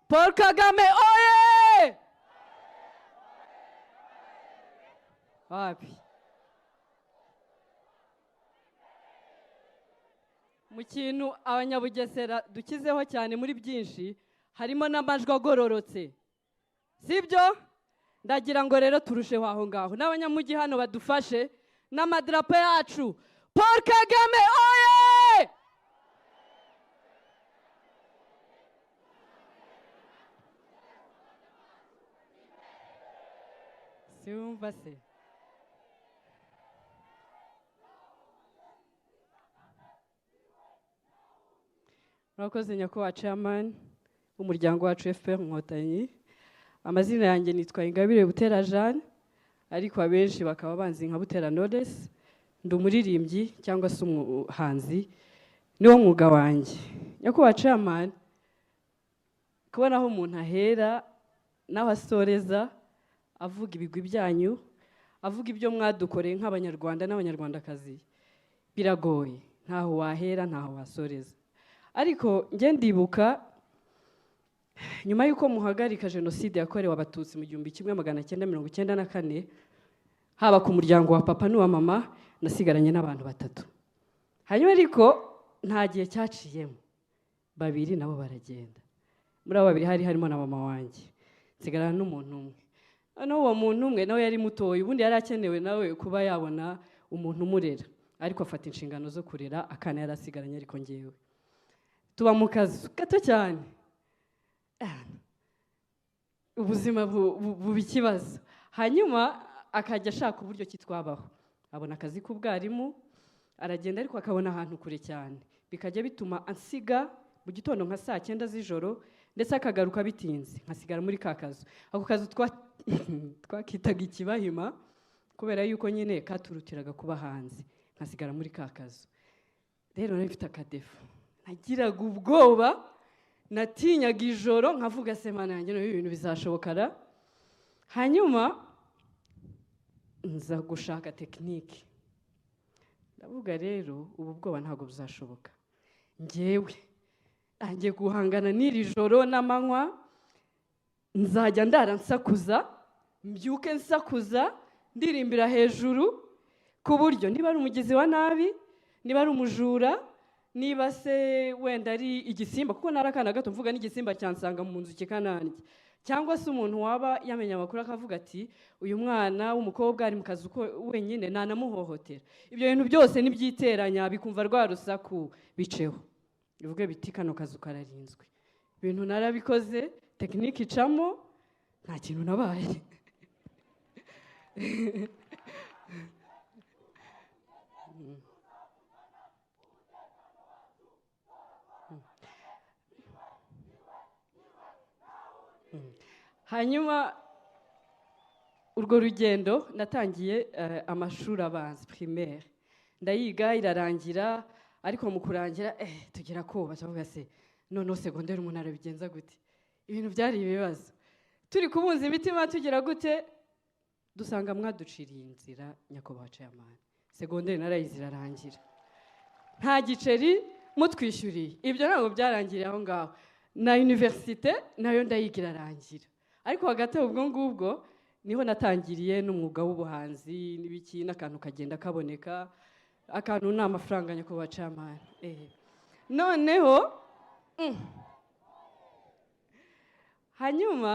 Paul Kagame oye! Wapi? Mu kintu Abanyabugesera dukizeho cyane muri byinshi harimo n'amajwi agororotse, sibyo? Ndagira ngo rero turusheho aho ngaho, n'abanyamujyi hano badufashe n'amadarapo yacu. Paul Kagame oye! Siwumva se? Murakoze, nyakubahwa chairman w'umuryango wacu FPR Inkotanyi. Amazina yanjye nitwa Ingabire Butera Jeanne, ariko abenshi bakaba banzi nka Butera Knowless. Ndi umuririmbyi cyangwa se umuhanzi, niwo mwuga wanjye. Nyakubahwa chairman, kubona aho umuntu ahera n'aho asoreza avuga ibigwi byanyu, avuga ibyo mwadukoreye nk'Abanyarwanda n'Abanyarwandakazi, biragoye. Ntaho wahera, ntaho wasoreza. Ariko njye ndibuka nyuma y'uko muhagarika Jenoside yakorewe Abatutsi mu 1994, haba ku muryango wa papa n'uwa mama, nasigaranye n'abantu batatu. Hanyuma ariko nta gihe cyaciyemo, babiri nabo baragenda. Muri abo babiri hari harimo na mama wanjye, nsigarana n'umuntu umwe. Noneho uwo muntu umwe nawe yari mutoya, ubundi yari akenewe nawe kuba yabona umuntu umurera, ariko afata inshingano zo kurera akana yari asigaranye. Ariko ngewe tuba mu kazu gato cyane. Ubuzima buba ikibazo. Hanyuma akajya ashaka uburyo ki twabaho, abona akazi k'ubwarimu, aragenda, ariko akabona ahantu kure cyane, bikajya bituma ansiga mu gitondo nka saa 9 z'ijoro, ndetse akagaruka bitinze, nkasigara muri ka kazu. Ako kazu twakitaga ikibahima, kubera yuko nyine katurutiraga kuba hanze. Nkasigara muri ka kazu. Rero nari mfite akadéfaut: nagiraga ubwoba, natinyaga ijoro, nkavuga: "Se Mana yanjye, noneho ibintu bizashobokara?" Hanyuma nza gushaka technique. Ndavuga: "Rero ubu bwoba ntabwo buzashoboka. Ngewe ntangiye guhangana n'iri joro n'amanywa. Nzajya ndara nsakuza, mbyuke nsakuza, ndirimbira hejuru, ku buryo niba ari umugizi wa nabi, niba ari umujura, niba se wenda ari igisimba," kuko nari akana gato, mvuga n'igisimba cyansanga mu nzu kikanandya, cyangwa se umuntu waba yamenya amakuru akavuga ati: "Uyu mwana w'umukobwa ari mu kazu ko wenyine, nanamuhohotera," ibyo bintu byose nibyiteranya bikumva rwa rusaku, biceho bivuge biti: 'Kano kazu kararinzwe.'" Ibintu narabikoze, technique icamo, nta kintu nabaye. Hanyuma urwo rugendo natangiye amashuri abanza, primaire, ndayiga irarangira. Ariko mu kurangira tugera koba tuvuga: "Se noneho segonderi umuntu arabigenza gute?" Ibintu byari ibibazo, turi kubunza imitima, tugira gute, dusanga mwaduciriye inzira, nyakubahwa chairman. Segonderi narayize irarangira nta giceri mutwishyuriye. Ibyo ntabwo byarangiriye aho ngaho, na université nayo ndayiga irarangira. Ariko hagati aho, ubwo ngubwo niho natangiriye n'umwuga w'ubuhanzi n'ibiki, n'akantu kagenda kaboneka. Akantu ni amafaranga, nyakubahwa chairman. Noneho hanyuma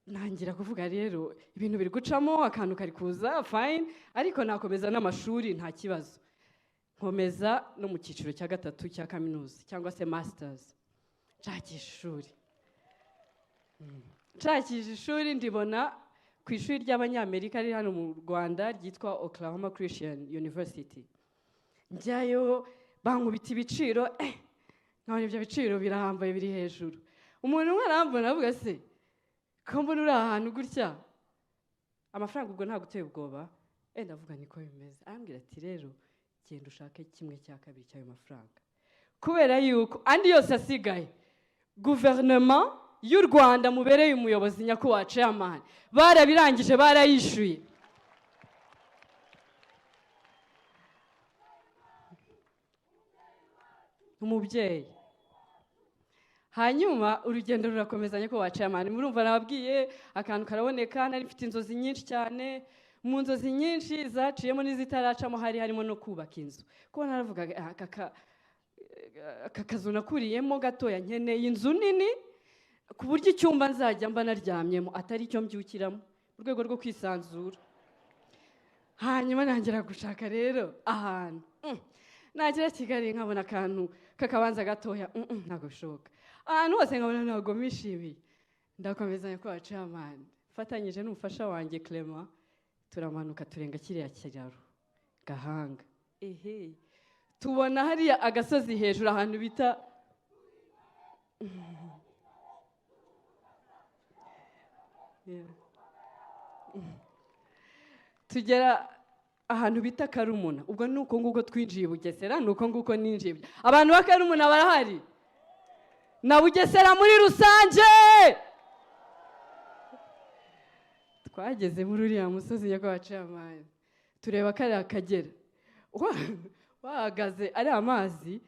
ntangira kuvuga: "Rero ibintu biri gucamo, akantu kari kuza, fine, ariko nakomeza n'amashuri nta kibazo." Nkomeza no mu cyiciro cya gatatu cya kaminuza cyangwa se masters, nshakisha ishuri. Nshakisha ishuri, ndibona ku ishuri ry'Abanyamerika riri hano mu Rwanda ryitwa Oklahoma Christian University. Njyayo, bankubita ibiciro, nkabona ibyo biciro birahambaye, biri hejuru. Umuntu umwe arambona, avuga: "Se ko mbona uri ahantu gutya, amafaranga ubwo ntabwo uteye ubwoba?" Ndavuga: "Niko bimeze." Arambwira ati: "Rero genda ushake kimwe cya kabiri cy'ayo mafaranga, kubera yuko andi yose asigaye guverinoma y'u Rwanda mubereye umuyobozi, nyakubahwa chairman, barabirangije, barayishyuye." Umubyeyi. Hanyuma urugendo rurakomeza, nyakubahwa chairman. Murumva nababwiye akantu karaboneka. Nari mfite inzozi nyinshi cyane. Mu nzozi nyinshi zaciyemo n'izitaracamo hari harimo no kubaka inzu, kuko naravugaga: "Ah, aka kazu nakuriyemo gatoya, nkeneye inzu nini ku buryo icyumba nzajya mba naryamyemo atari icyo mbyukiramo, mu rwego rwo kwisanzura." Hanyuma ntangira gushaka rero ahantu. Nagera Kigali nkabona akantu k'akabanza gatoya, ntabwo bishoboka. Ahantu hose nkabona ntabwo mishimiye. Ndakomeza, nyakubahwa chairman, mfatanyije n'umufasha wanjye Clement, turamanuka turenga kiriya kiraro Gahanga, ehe, tubona hariya agasozi hejuru ahantu bita. Yeah. Tugera ahantu bita Karumuna. Ubwo ni uko nguko twinjiye i Bugesera, ni uko nguko ninjiye. Abantu ba Karumuna barahari na Bugesera muri rusange. Twageze muri uriya musozi, nyakubahwa chairman, tureba kariya Kagera. Wahagaze ari amazi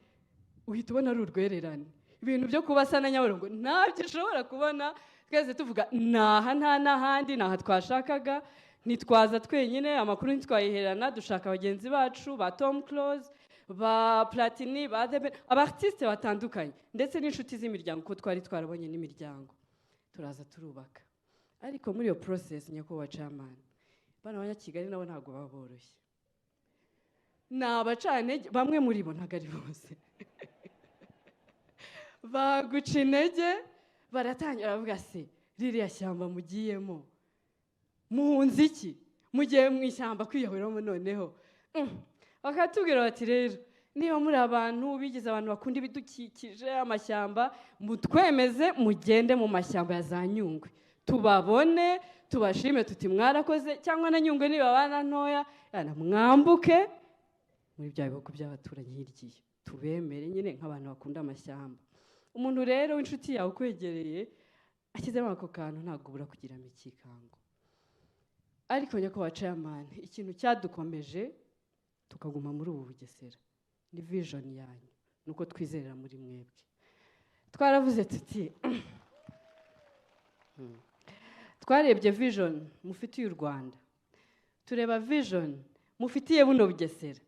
uhita ubona ari urwererane. Ibintu byo kuba asa na Nyabarongo ntabyo ushobora kubona. Twese tuvuga naha, nta n'ahandi, naha twashakaga. Ntitwaza twenyine, amakuru ntitwayiherana, dushaka bagenzi bacu ba Tom Close, ba Platini, ba The Ben, aba artiste batandukanye, ndetse n'inshuti z'imiryango, kuko twari twarabonye n'imiryango. Turaza turubaka. Ariko muri iyo process, nyakubahwa chairman, bano Abanyakigali nabo ntabwo baba boroshye, ni abacantege bamwe muri bo, ntabwo ari bose. Baguca intege, baratangira baravuga: "Se ririya shyamba mugiyemo muhunze iki? Mugiye mu ishyamba kwiyahuramo noneho?" Bakatubwira bati: "Rero niba muri abantu bigize abantu bakunda ibidukikije, amashyamba, mutwemeze mugende mu mashyamba ya za Nyungwe tubabone, tubashime tuti mwarakoze, cyangwa na Nyungwe nibabana ntoya yana, mwambuke muri bya bihugu by'abaturanyi hirya iyo, tubemere nyine nk'abantu bakunda amashyamba." Umuntu rero w'inshuti yawe ukwegereye ashyizemo ako kantu, ntabwo ubura kugiramo ikikango. Ariko nyakubahwa chairman, ikintu cyadukomeje tukaguma muri ubu Bugesera ni vision yanyu, ni uko twizerera muri mwebwe. Twaravuze tuti twarebye vision mufitiye u Rwanda, tureba vision mufitiye buno Bugesera,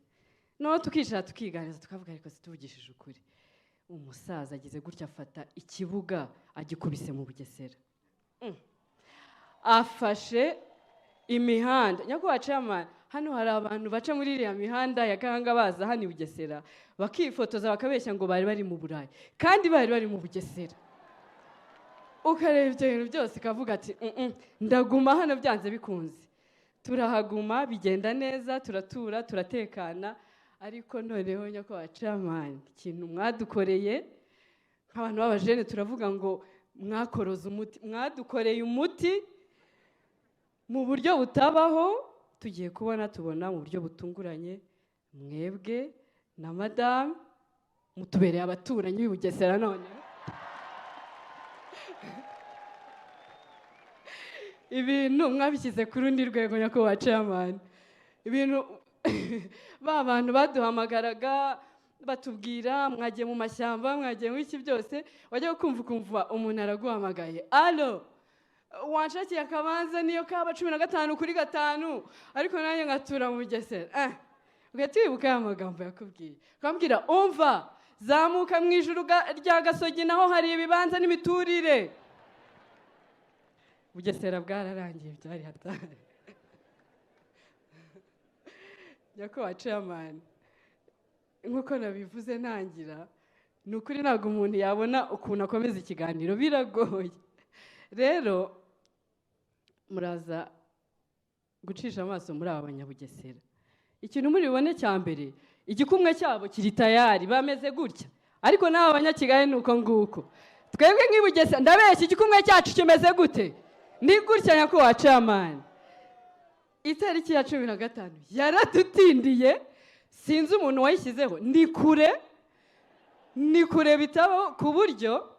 noneho tukicara tukiganiriza, tukavuga: "Ariko tuvugishije ukuri, umusaza agize gutya afata ikibuga agikubise mu Bugesera, afashe imihanda." Nyakubahwa chairman, hano hari abantu baca muri iriya mihanda ya Gahanga baza hano i Bugesera, bakifotoza, bakabeshya ngo bari bari mu Burayi kandi bari bari mu Bugesera. Ukareba ibyo bintu byose ukavuga ati: Ndaguma hano byanze bikunze." Turahaguma, bigenda neza, turatura, turatekana. Ariko noneho, nyakubahwa chairman, ikintu mwadukoreye nk'abantu b'abajene, turavuga ngo mwakoroze umuti, mwadukoreye umuti mu buryo butabaho. Tugiye kubona tubona mu buryo butunguranye mwebwe na madamu mutubereye abaturanyi b'i Bugesera. None ibintu mwabishyize ku rundi rwego, nyakubahwa chairman. Ibintu ba bantu baduhamagaraga batubwira mwagiye mu mashyamba, mwagiye mu iki byose, wajya kumva ukumva umuntu araguhamagaye: "Allo, wanshakiye akabanza niyo kaba 15 kuri 5, ariko nanjye ngatura mu Bugesera." Ugahita wibuka ya magambo yakubwiye, ukambwira: "Umva, zamuka mu ijuru rya Gasogi, naho hari ibibanza n'imiturire." Bugesera bwararangiye, byari hatari. Nyakubahwa chairman, nk'uko nabivuze ntangira, ni ukuri ntabwo umuntu yabona ukuntu akomeza ikiganiro, biragoye. Rero muraza gucisha amaso muri aba Banyabugesera, ikintu muri bubone cya mbere, igikumwe cyabo kiri tayari, bameze gutya. Ariko n'aba Banyakigali ni uko nguko. Twebwe nk'i Bugesera, ndabeshya, igikumwe cyacu kimeze gute? Ni gutya. Nyakubahwa chairman, itariki ya 15 yaradutindiye, sinzi umuntu wayishyizeho. Ni kure, ni kure bitabaho, ku buryo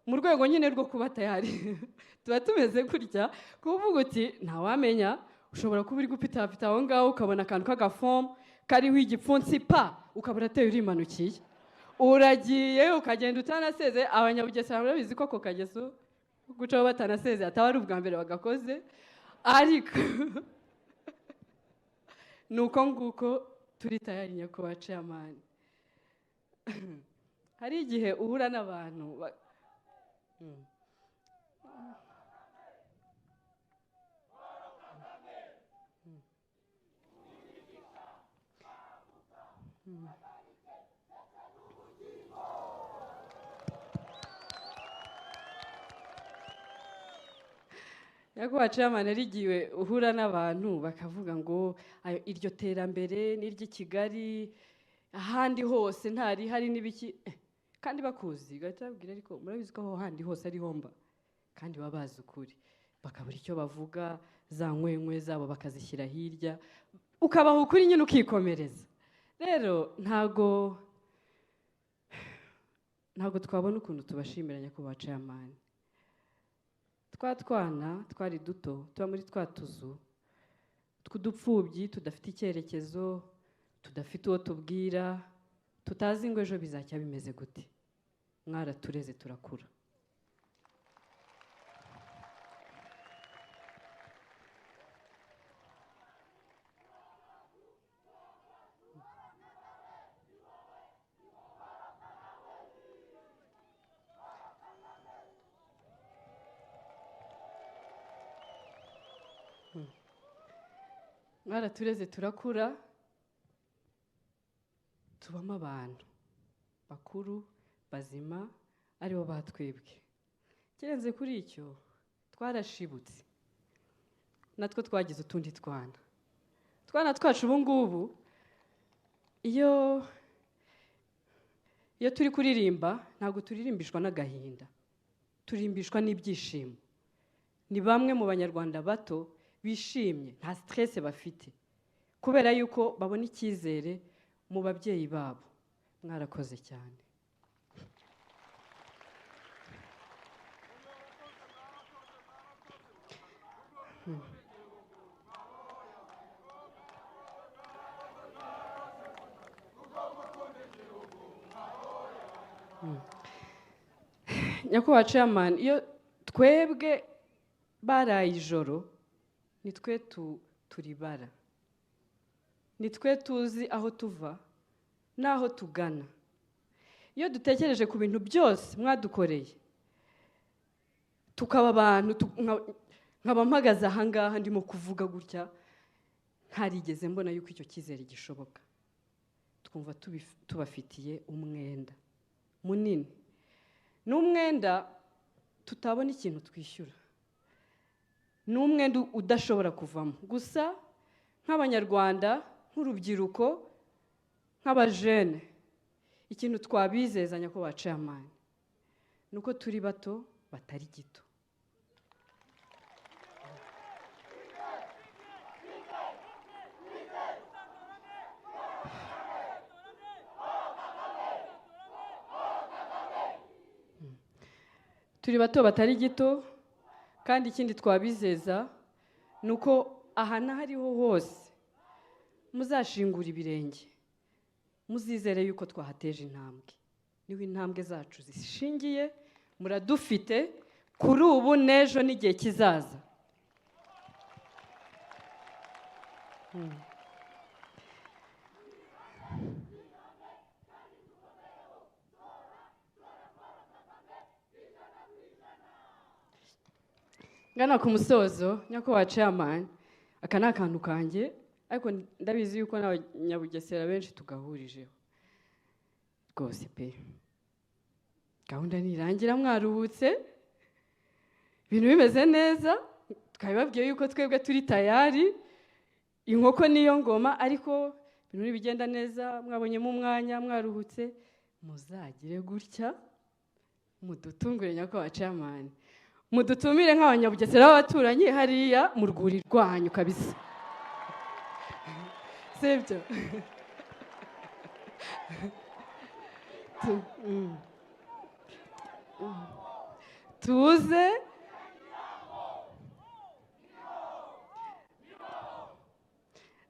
mu rwego nyine rwo kuba tayari tuba tumeze gutya, kuvuga uti ntawamenya, ushobora kuba uri gupitapita aho ngaho ukabona akantu k'agafomu kariho igipfunsi pa, ukaba urateye urimanukiye. Uragiye ukagenda utanaseze. Abanyabugesera murabizi ko ako kageso gucaho batanaseze ataba ari ubwa mbere bagakoze, ariko ni uko nguko turi tayari. Nyakubahwa chairman, hari igihe uhura n'abantu Nyakubahwa chairman, hari igihe uhura n'abantu bakavuga ngo iryo terambere ni iry'i Kigali, ahandi hose ntarihari n'ibiki, kandi bakuzi. Ugahita babwira, ariko murabizi ko aho handi hose ariho mba, kandi baba bazi ukuri, bakabura icyo bavuga, za nkwenkwe zabo bakazishyira hirya, ukabaha ukuri nyine ukikomereza. Rero ntago twabona ukuntu tubashimira, nyakubahwa chairman. Twa twana twari duto, tuba muri twa tuzu tw'udupfubyi, tudafite icyerekezo, tudafite uwo tubwira, tutazi ngo ejo bizacya bimeze gute, mwaratureze turakura. Mwaratureze turakura, tubamo abantu bakuru bazima aribo batwebwe. Kirenze kuri icyo, twarashibutse, natwo twagize utundi twana. Twana twacu ubu ngubu, iyo turi kuririmba ntabwo turirimbishwa n'agahinda, turirimbishwa n'ibyishimo. Ni bamwe mu banyarwanda bato bishimye, nta stress bafite, kubera yuko babona icyizere mu babyeyi babo. Mwarakoze cyane. Nyakubahwa chairman, iyo twebwe baraye ijoro, ni twe turibara, ni twe tuzi aho tuva n'aho tugana. Iyo dutekereje ku bintu byose mwadukoreye, tukaba abantu, nkaba mpagaze aha ngaha ndimo kuvuga gutya, ntarigeze mbona yuko icyo cyizere gishoboka, twumva tubafitiye umwenda munini. Ni umwenda tutabona ikintu twishyura, ni umwenda udashobora kuvamo. Gusa nk'abanyarwanda, nk'urubyiruko, nk'abajene, ikintu twabizeza nyakubahwa chairman ni uko turi bato batari gito. Turi bato batari gito, kandi ikindi twabizeza ni uko aha n'ahariho hose muzashingura ibirenge, muzizere yuko twahateje intambwe. Niho intambwe zacu zishingiye, muradufite kuri ubu n'ejo n'igihe kizaza. Ngana ku musozo, nyakubahwa chairman, aka ni akantu kanjye, ariko ndabizi yuko n'abanyabugesera benshi tugahurijeho rwose pe. Gahunda nirangira mwaruhutse, ibintu bimeze neza, twabibabwiye yuko twebwe turi tayari, inkoko niyo ngoma, ariko ibintu nibigenda neza, mwabonyemo umwanya, mwaruhutse, muzagire gutya mudutungure nyakubahwa chairman, mudutumire nk'abanyabugesera b'abaturanyi hariya mu rwuri rwanyu kabisa, sibyo? Tuze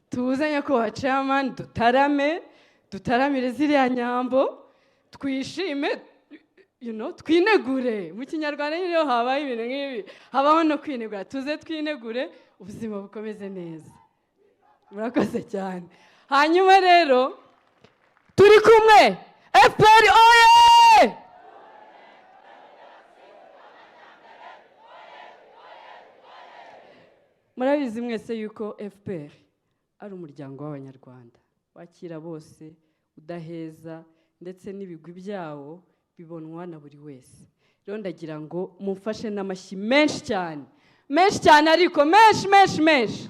tuze nyakubahwa chairman, dutarame, dutaramire ziriya nyambo. Twishime, twinegure. Mu Kinyarwanda nyine, iyo habaye ibintu nk'ibi habaho no kwinegura. Tuze twinegure, ubuzima bukomeze neza. Murakoze cyane. Hanyuma rero turi kumwe, FPR oye! Murabizi mwese yuko FPR ari umuryango w'Abanyarwanda wakira bose, udaheza, ndetse n'ibigwi byawo bibonwa na buri wese. Rero ndagira ngo mumfashe n'amashyi menshi cyane, menshi cyane, ariko menshi, menshi, menshi,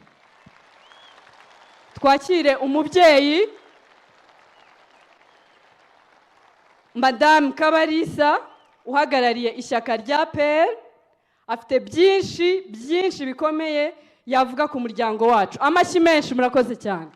twakire umubyeyi Madamu Kabarisa uhagarariye ishyaka rya PL. Afite byinshi byinshi bikomeye yavuga ku muryango wacu. Amashyi menshi, murakoze cyane.